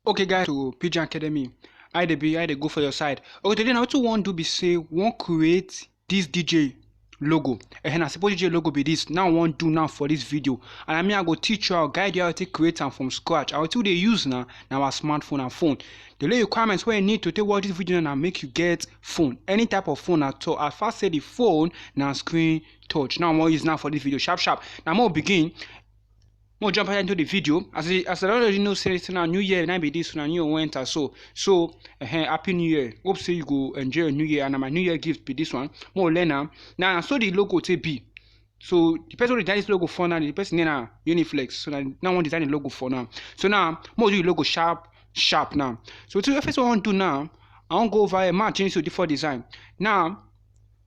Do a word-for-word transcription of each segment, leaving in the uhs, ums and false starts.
Okay, guys, to Pidgin Academy. How dey be? How dey go for your side? Okay, today now, wetin we wan do be say we wan create this D J logo. And I suppose D J logo be this. Now we wan do now for this video. And I mean, I go teach you, I go guide you how to create am from scratch. How to dey use now, now our smartphone and phone. The only requirements wey you need to take watch this video na make you get phone. Any type of phone at all. As far say the phone na screen touch. Now we wan use now for this video. Sharp, sharp. Now we wan begin. Mo jump right into the video. As I, as I already know, say, say now New Year, now be this, now New Year enter. So, so, uh, Happy New Year. Hope say you go enjoy your New Year, and my New Year gift be this one. Mo learn am. Now, so the logo take be. So the person wey design this logo for now, the person name na Uniflex. So now, now I wan design the logo for now. So now, mo do the logo sharp, sharp now. So the first one I wan do now, I wan go over here, man, change to default design. Now,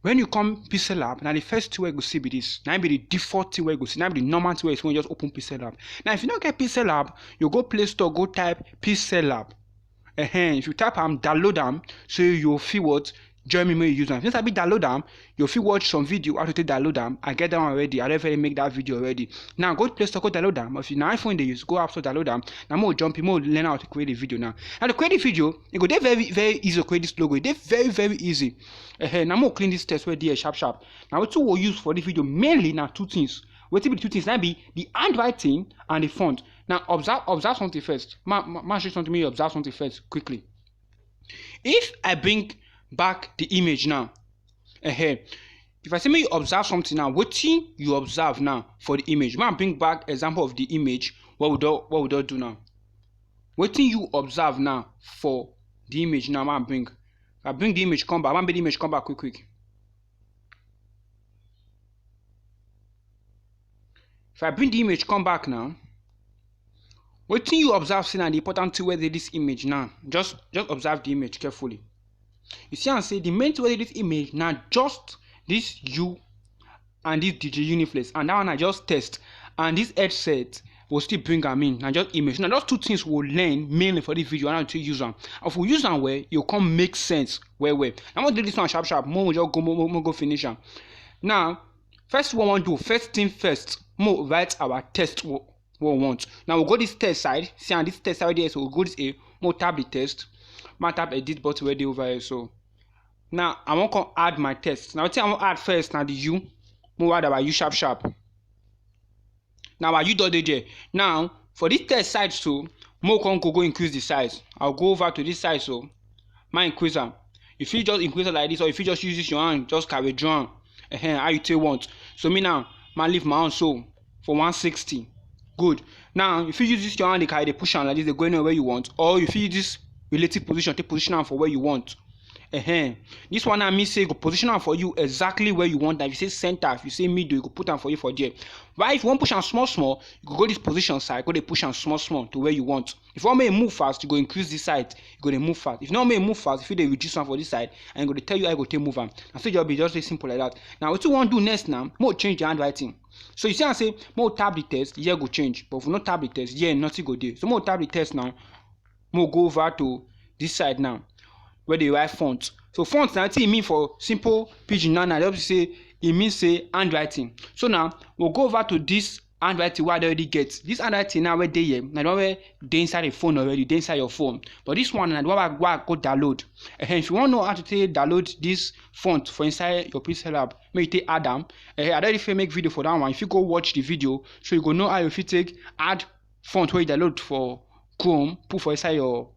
when you come Pixel Lab, now the first thing wey you go see be this. Now be the default thing wey you go see. Now be the normal thing wey you see when you just open Pixel Lab. Now, if you no get Pixel Lab, you go Play Store, go type Pixel Lab. Ehen, if you type am, download am, so you fit what? Join me, make you use am. Since I be download am, you fit watch some video how to take download am. I get that one already. I don already make that video already. Now go Play Store, go download am. If you na iPhone dey use, go App Store, download am. Now mo jump in, mo learn how to create a video now. Now to create a video, e go dey very, very easy to create this logo. E dey very, very easy. Ehen, now mo clean this text wey dey here sharp, sharp. Now wetin we use for this video mainly na two things. Wetin be the two things? That be the handwriting and the font. Now observe, observe something first. Ma, ma, ma show something, make you observe something first quickly. If I bring back the image now, eh, if I say make you observe something now, wetin you observe now for the image? Ma bring back example of the image. What we don, what we don do now? Wetin you observe now for the image now? Ma bring, I bring the image come back. Ma bring the image come back quick, quick. If I bring the image come back now, wetin you observe say na the important thing wey dey this image now? Just, just observe the image carefully. You see am say the main thing wey dey this image na just this you and this D J Uniflex, and that one na just text, and this headset will still bring am in. Na just image. Na just two things we learn mainly for this video and how to use am. If we use am well, e come make sense well, well. Now I wan do this one sharp, sharp. Mo just go, mo, mo, mo go finish am. Now, first one we wan do, first thing first, mo write our text we, we want. Now we go this text side. See, and this text side there, so we go this A, mo tap the text, ma tap edit button wey dey over here. So now I wan come add my text. Now wetin I wan add first na the you, mo add our you sharp, sharp. Now our you don dey there. Now for this text side, so mo come go, go increase the size. I'll go over to this side, so ma increase am. You fit just increase am like this, or you fit just use this your hand, just carry draw am. Ehen, how you take want. So me now, ma leave my own so for one sixty. Good. Now you fit use this your hand, dey carry, dey push am like this, dey go anywhere you want, or you fit use this relative position, take position am for where you want. Ehen. This one now mean say e go position am for you exactly where you want. Like if you say center, if you say middle, e go put am for you for there. Why, if you wan push am small, small, you go go this position side, go dey push am small, small to where you want. If you wan make e move fast, you go increase this side, e go dey move fast. If you no wan make e move fast, you fit dey reduce am for this side, and e go dey tell you how you go take move am. Na so e just be, just dey simple like that. Now wetin we wan do next now? Mo change the handwriting. So you see am say mo tap the text, here go change. But if we no tap the text, here nothing go dey. So mo tap the text now. Mo go over to this side now, where dey write font. So font na wetin e mean for simple pidgin now, na just say e mean say handwriting. So now we'll go over to this handwriting wey I don already get. This handwriting now wey dey here, na the one wey dey inside the phone already, dey inside your phone. But this one na the one wey I, wey I go download. Ehen, if you wan know how to take download this font for inside your Pixel Lab, make you take add am. Eh, I don already fit make video for that one. If you go watch the video, so you go know how you fit take add font wey you download for Chrome, put for inside your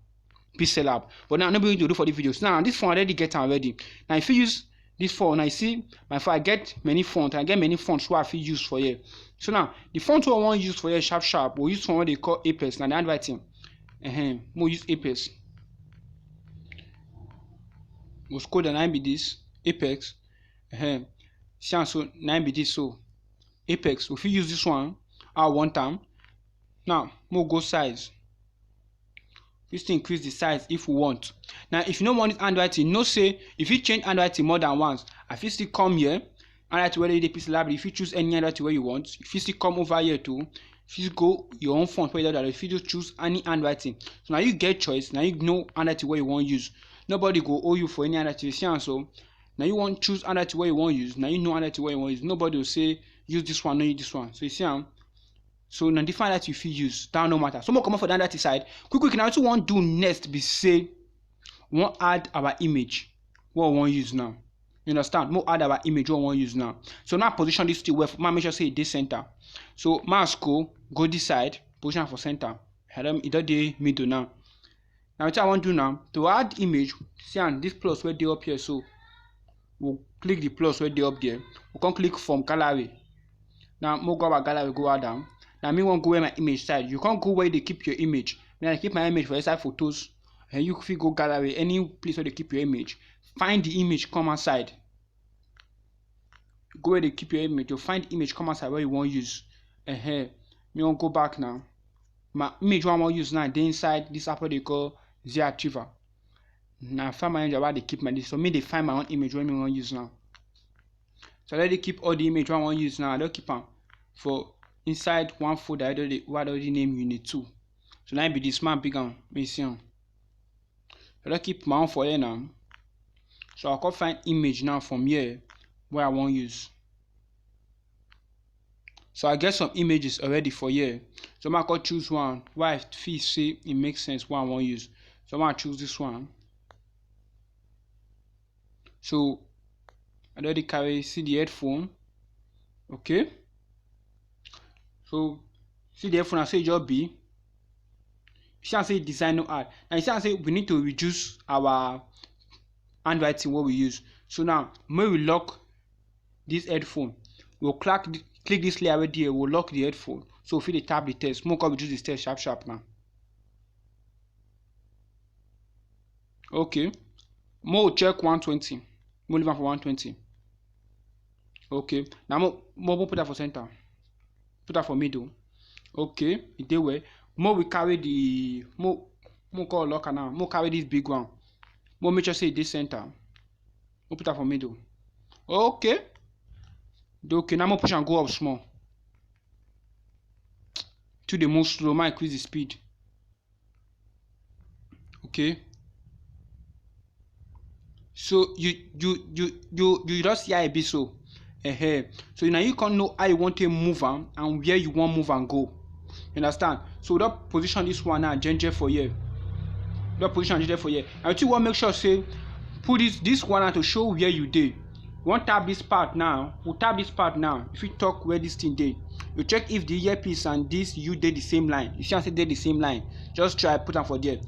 Pixel Lab. But now, no be wetin you do for the video. So now, this font I already get am already. Now, if you use this font, now you see my font, I get many fonts. I get many fonts wey I fit use for here. So now, the font wey I wan use for here sharp, sharp, we use font wey dey call Apex, na the handwriting. Ehen, mo use Apex. We scroll down, na be this, Apex. Ehen. See am so, na be this so. Apex, we fit use this one, I want am. Now, mo go size. We still increase the size if we want. Now, if you no want this handwriting, know say if you change handwriting more than once, I fit still come here, handwriting wey dey Pixel Lab, you fit choose any handwriting wey you want. You fit still come over here too. You fit go your own font wey you don download. You fit just choose any handwriting. So now you get choice. Now you know handwriting wey you wan use. Nobody go owe you for any handwriting. You see am so? Now you wan choose handwriting wey you wan use. Now you know handwriting wey you wan use. Nobody will say use this one, no use this one. So you see am? So na different light you fit use, that no matter. So make we comot for that light side. Quick quick, now wetin we wan do next be say we wan add our image wey we wan use now. You understand? Make we add our image wey we wan use now. So now position this thing well. Make we make sure say e dey center. So make we scroll go this side, position am for center. E don, e don dey middle now. Now wetin I wan do now, to add image, see am, this plus wey dey up here so, we click the plus wey dey up there, we come click from gallery. Now make we go our gallery go add am. Now me wan go where my image side, you come go where you dey keep your image. Me I keep my image for inside photos, and you fit go gallery, any place wey dey keep your image. Find the image come outside. Go where dey keep your image, you find image come outside wey you wan use. Ehen, me wan go back now. My image wey I wan use now dey inside this app wey dey call ZArchiver. Na find my image wey I dey keep my this, so me dey find my own image wey me wan use now. So I already keep all the image wey I wan use now. I don keep am for inside one folder wey I don dey, wey I don already name unit two. So na im be this, make I big am, make you see am. I don keep my own for here now. So I come find image now from here wey I wan use. So I get some images already for here. So make I come choose one wey I feel say e make sense, wey I wan use. So make I choose this one. So I don already carry, see the headphone. Okay. So see the headphone, I say e just be. You see am say design no hard. Now you see am say we need to reduce our handwriting wey we use. So now make we lock this headphone. We'll click, click this layer wey dey, we'll lock the headphone. So we fit dey type the text. Make we come reduce the text sharp sharp now. Okay. Make we check one twenty. Make we leave am for one twenty. Okay. Now make we, make we put am for center. Put am for middle. Okay. E dey well. Make we carry the, make, make we come lock am now. Make we carry this big one. Make we make sure say e dey center. Make we put am for middle. Okay. Dey okay. Now make we push am go up small. Too dey move slow. Make I increase the speed. Okay. So you, you, you, you, you just see how e be so. Ehen. So now you come know how you wan take move am and where you wan move am go. You understand? So we don position this one now, jeje for here. We don position am jeje for here. And wetin we wan make sure say, put this, this one now to show where you dey. We wan tap this part now. We tap this part now. You fit talk where this thing dey. You check if the earpiece and this you dey the same line. You see am say dey the same line. Just try put am for there.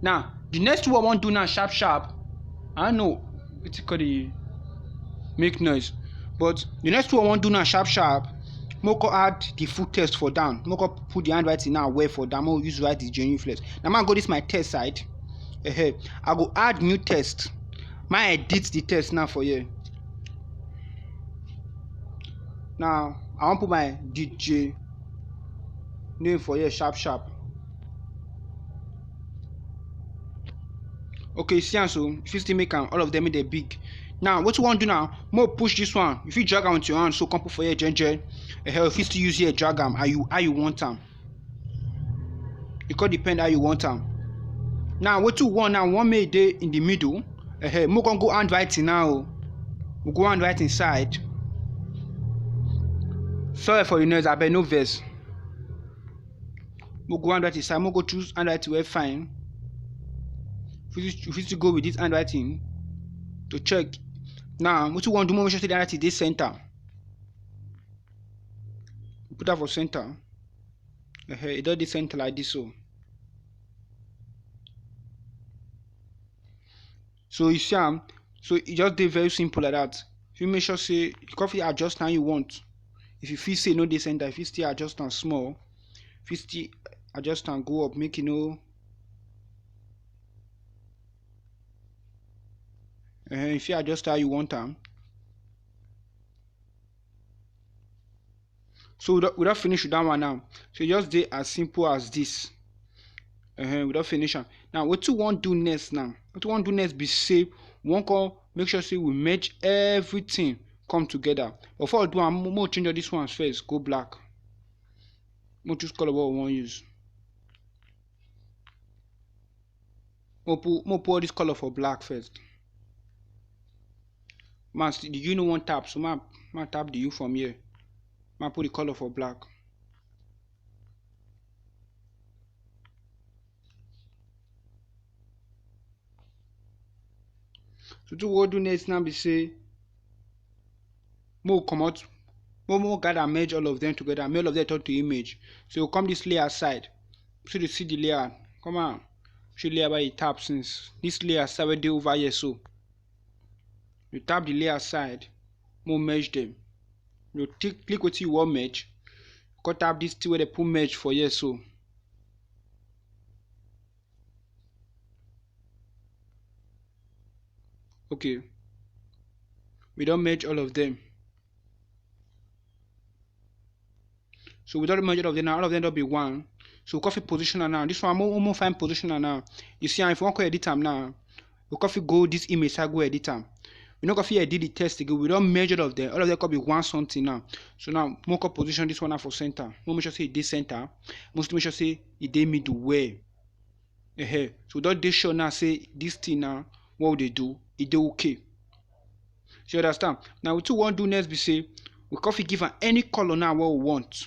Now, the next thing wey we wan do now sharp sharp, I no know wetin call dey make noise, but the next thing wey we wan do now sharp sharp, make we add the full text for down. Make we put the handwriting now well for down. Make we use write the genuine flex. Now make I go this my text side. Ehen, I go add new text. Make I edit the text now for here. Now I wan put my D J name for here sharp sharp. Okay, you see am so, you fit still make am, all of them make dem big. Now wetin we wan do now, make we push this one. You fit drag am with your hand, so come put for here jeje. Ehen, you fit still use here drag am how you, how you want am. E come depend how you want am. Now wetin we want now, we want make e dey in the middle. Ehen, make we come go handwriting now. We go handwriting side. Sorry for the noise, abeg no vex. Make we go handwriting side, make we go choose handwriting wey fine. We fit, we fit still go with this handwriting to check. Now wetin we wan do, make we make sure say the handwriting dey center. We put am for center. Ehen, e don dey center like this so. So you see am, so e just dey very simple like that. You make sure say you come fit adjust how you want. If you feel say e no dey center, you fit still adjust am small. You fit still adjust am go up, make e no, eh, you fit adjust how you want am. So we don, we don finish with that one now. So e just dey as simple as this. Ehen, we don finish am. Now wetin we wan do next now? Wetin we wan do next be say we wan come make sure say we merge everything come together. But before we do am, mo, mo change all these ones first, go black. Mo choose color wey we wan use. Mo put, mo put all this color for black first. Man, see, the U no wan tap, so man, man tap the U from here. Man put the color for black. So wetin we go do next now be say, make we comot, make we gather, merge all of them together, make all of them turn to image. So you come this layer side, so you see the layer, come on, see layer wey you tap since, this layer side wey dey over here so, you tap the layer side, make we merge them. You click, click wetin you wan merge, come tap this thing wey dem put merge for here so. Okay, we don merge all of them. So we don merge all of them now, all of them don be one. So we come fit position am now. This one, mo mo find position am now. You see am, if you wan come edit am now, we come fit go this image side, go edit am. We no come fit edit the text again. We don merge all of them. All of them come be one something now. So now, make we come position this one now for center. Make we make sure say e dey center. Make we make sure say e dey middle well. Ehen. So we don dey sure now say this thing now, what we dey do, e dey okay. So you understand? Now wetin we wan do next be say, we come fit give am any color now wey we want.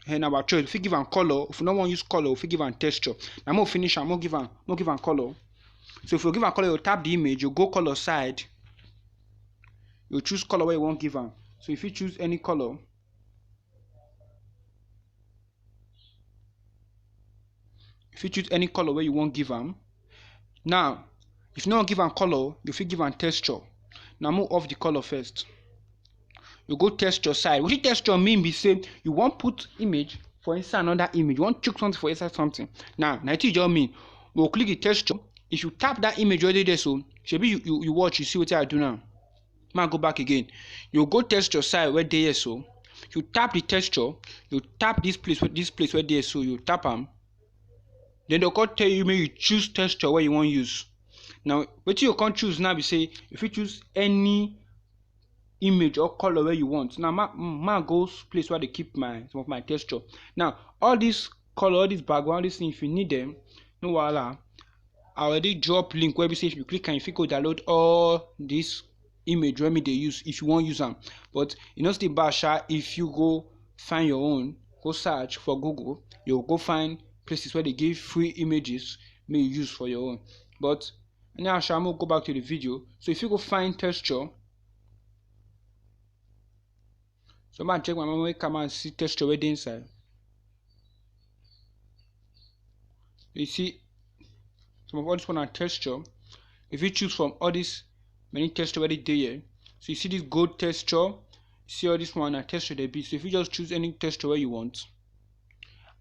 Ehen, na our choice. We fit give am color. If we no wan use color, we fit give am texture. Now make we finish am, make we give am, make we give am color. So if you give am color, you tap the image, you go color side, you choose color wey you wan give am. So you fit choose any color. You fit choose any color wey you wan give am. Now, if you no wan give am color, you fit give am texture. Now make we off the color first. You go texture side. Wetin texture mean be say you wan put image for inside another image. You wan chook something for inside something. Now, na wetin e just mean. We go click the texture. If you tap that image wey dey there so, shebi you, you, you watch, you see wetin I do now. Make I go back again. You go texture side wey dey here so. You tap the texture. You tap this place, this place wey dey here so. You tap am. Then dem come tell you make you choose texture wey you wan use. Now, wetin you come choose now be say you fit choose any image or color wey you want. Now, make I go place where I dey keep my, some of my texture. Now, all this color, all this background, all this thing, if you need them, no wahala. I already drop link wey be say if you click am, you fit go download all this image wey me dey use if you wan use am. But e no still bad sha if you go find your own, go search for Google, you go find places wey dey give free images make you use for your own. But anyhow sha, make we go back to the video. So if you go find texture, so make I check my memory card, make I see texture wey dey inside. You see, some of all this one na texture. If you choose from all this many texture wey dey here, so you see this gold texture, you see all this one na texture dey be. So if you just choose any texture wey you want,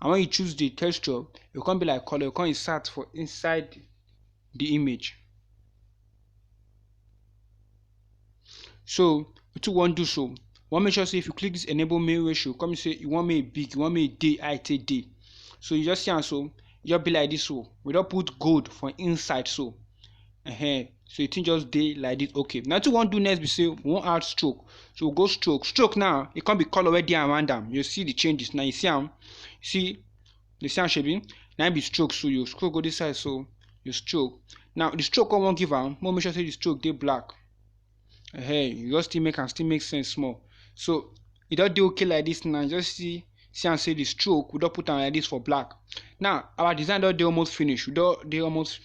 and when you choose the texture, e come be like color, e come insert for inside the image. So wetin we wan do so, we wan make sure say if you click this enable main ratio, come say you wan make e big, you wan make e dey height take dey. So you just see am so, e just be like this so. We don put gold for inside so. Ehen. So the thing just dey like this. Okay. Now wetin we wan do next be say we wan add stroke. So we go stroke. Stroke now, e come be color wey dey around am. You see the changes now. You see am? See, you see am, shebi? Na im be stroke. So you stroke go this side, so you stroke. Now the stroke wey we wan give am, make we make sure say the stroke dey black. Ehen, you just still make am still make sense small. So e don dey okay like this now. Just see, see am say the stroke, we don put am like this for black. Now our design don dey almost finish. We don dey almost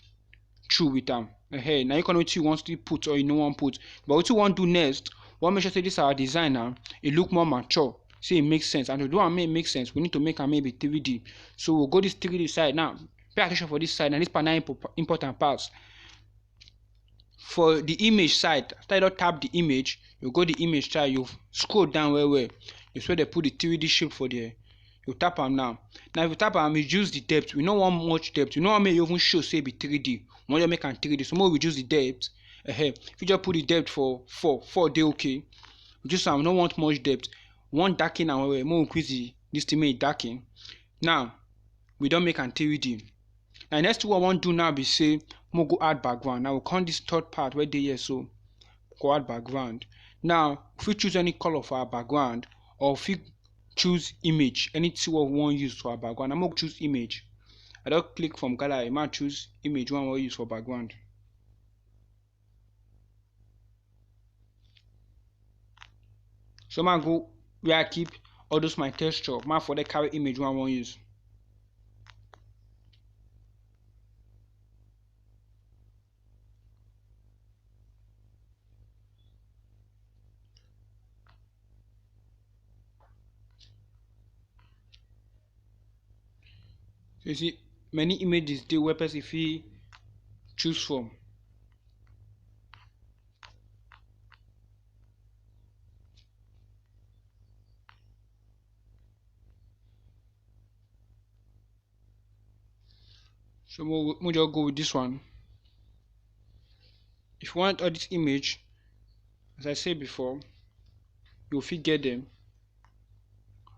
through with am. Ehen, na you come know wetin you wan still put or you no wan put. But wetin we wan do next, we wan make sure say this our design now, e look more mature, say e make sense. And to do am make e make sense, we need to make am make e be three D. So we go this three D side now. Pay attention for this side. Now this part na impo-, important pass. For the image side, after you don tap the image, you go the image side, you scroll down well well. You see where dem put the three D shape for there. You tap am now. Now if you tap am, reduce the depth. We no want much depth. We no want make e even show say e be three D. We wan just make am three D. So make we reduce the depth. Ehen. If you just put the depth for four, four dey okay. Reduce am, we no want much depth. We wan darken am well well. Make we increase the, this thing, make e darken. Now we don make am three D. Now the next thing wey we wan do now be say, make we go add background. Now we come this third part wey dey here so, go add background. Now we fit choose any color for our background, or we fit choose image, anything wey we wan use for our background. Now make we choose image. I don click from gallery, make I choose image wey we wan use for background. So make I go where I keep all those my texture, make I for there carry image wey I wan use. You see, many images dey where person fit choose from. So mo mo just go with this one. If you want all this image, as I said before, you fit get them.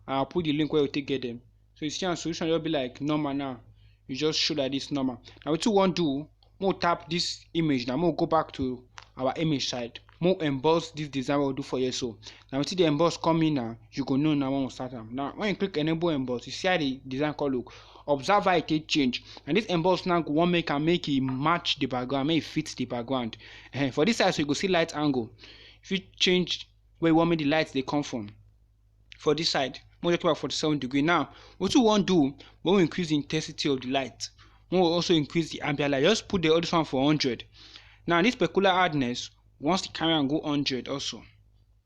I'll put the link where you take get them. So you see, our solution will be like normal now. You just show that this normal. Now what you want do, more tap this image. Now more go back to our image side. More emboss this design we'll do for you. So now we see the emboss coming now. You go know now when we start them. Now when you click enable emboss, you see how the design call look. Observe how it take change. And this emboss now go wan make am make e match the background, make e fit the background. Eh, for this side, so you go see light angle. If you change where you want make the light they come from. For this side, more talk about forty-seven degree. Now, what you want do, when we increase the intensity of the light, when we also increase the ambient light, just put the other one for hundred. Now, this specular hardness, once the camera go hundred also.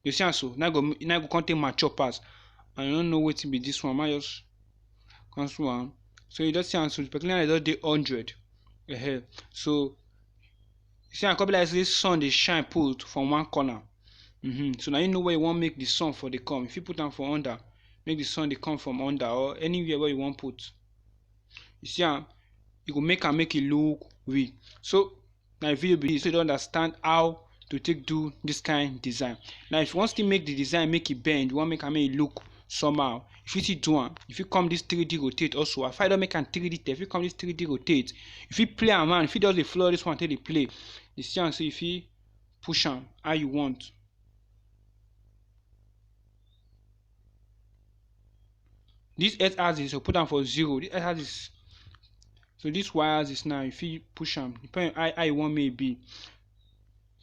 You see am so, now go now go come take mature pass. I don't know wetin be this one. I just cancel am. So you just see am so, the specular hardness just dey hundred. Uh-huh. So you see am come be like say sun dey shine put from one corner. Mm-hmm. So now you know where you want make the sun for the come. If you put am for under, make the sun they come from under or anywhere where you want put. You see am, you go make am make it look real. So na a video be this, so you don understand how to take do this kind design. Now if you want still make the design make it bend, you want make am make it look somehow, if you still do am, if you come this three D rotate also, I find don make am three D test, if you come this three D rotate, if you play am around, if you just dey follow this one take dey play, you see am say if you push am how you want. This x axis, you put am for zero. This x axis, so this y axis now, if you push am, depending how, how you want make e be.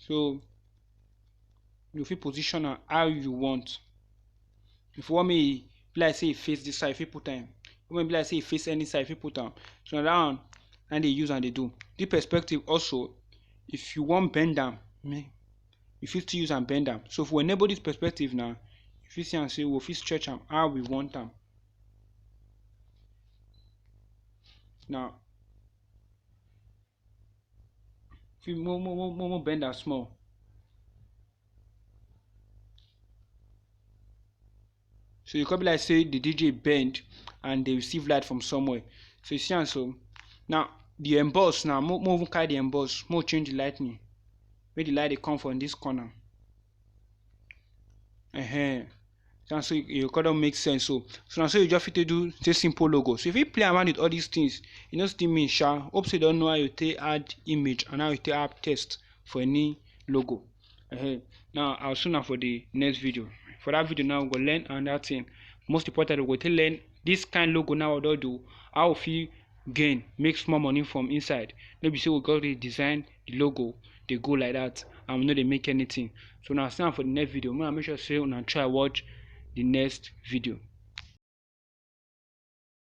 So you fit position am how you want. If you want make e be like say e face this side, if you put am. If you want make e be like say e face any side, if you put am. So na that one na dey use and dey do. The perspective also, if you want bend am, me, you fit still use am bend am. So if we enable this perspective now, you fit see am say we fit stretch am how we want am. Now, if you more more more more bend am small. So you come be like say the D J bend and they receive light from somewhere. So you see am so. Now the emboss now, more more even carry the emboss, more change the lightning. Make the light they come from this corner. Uh-huh. And so you, you kind of make sense. So so now so you just fit to do this simple logo. So if you play around with all these things, you know still mean sha. Hope say you don't know how you take add image and how you take add text for any logo. Uh-huh. Now I'll see you for the next video. For that video now we go learn another thing. Most important, we go take learn this kind logo now we don do. How we fit gain, make small money from inside. No be say we go dey design the logo, they go like that, and we no dey make anything. So now see am for the next video. Make sure say una try watch the next video.